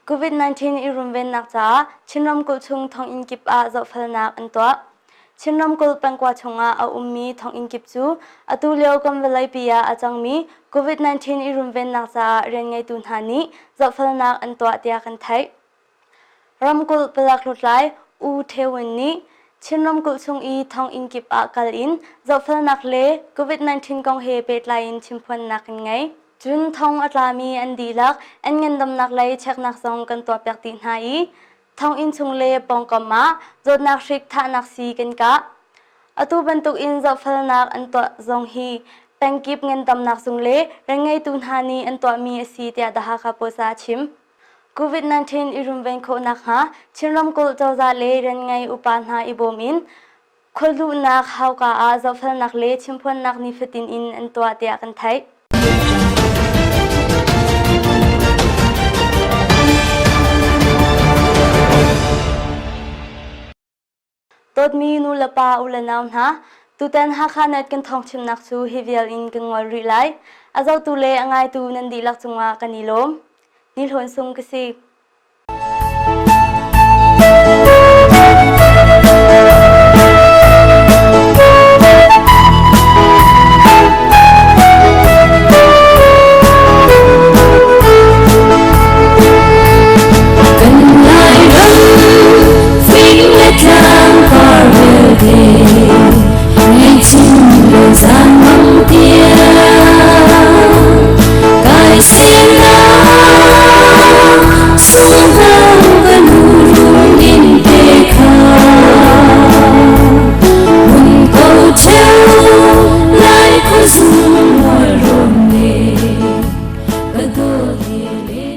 COVID-19 i runvennak caah Chin ramkulh chung thonginn kip ah zohfelnak an tuah. Chin ramkulh pengkua chungah a ummi thonginn kip cu atu lio kan vawleipi ah a cangmi COVID-19 i runvennak caah rianngeitu hna nih zohfelnak an tuah tiah kan theih. Ramkulh palek lutlai U Htwe Win nih Chin ramkulh chung i thonginn kip ah kal in zohfelnak le COVID-19 kong he pehtlai in chimphuannak an ngei. Cun thong a tlami an dihlak an ngandamnak lei cheknak zong kan tuahpiak dih hna i thonginn chung le pawngkam ah zawtnak hrik thahnak sii kan kah. Atu bantuk in zohfelnak an tuah zong hi pengkip ngandamnak zung le rianngeitu hna nih an tuahmi a si tiah The Hakha Post ah a chim. COVID-19 i runven khawh nakhnga Chin ramkulh cozah le rianngei upa hna i bawm in khualluhnak hauka ah zohfelnak le chimphuannak nifatin in an tuah tiah kan theih. Dawtmi nulepa ulenau hna, tutan Hakha Net kan thawngchimnak cu hi vial in kan ngol rih lai. A zohtu le a ngaitu nan dihlak cungah kan i lawm. Ni Hlawn Sung ka si. Kan Lairam fing le tlang par vialte ngaichim le zaangmang tiang kai semnak sunghang ka nu rung in te kha mun ko ṭheo lai khuazung mual rawn ne ka dawt he le.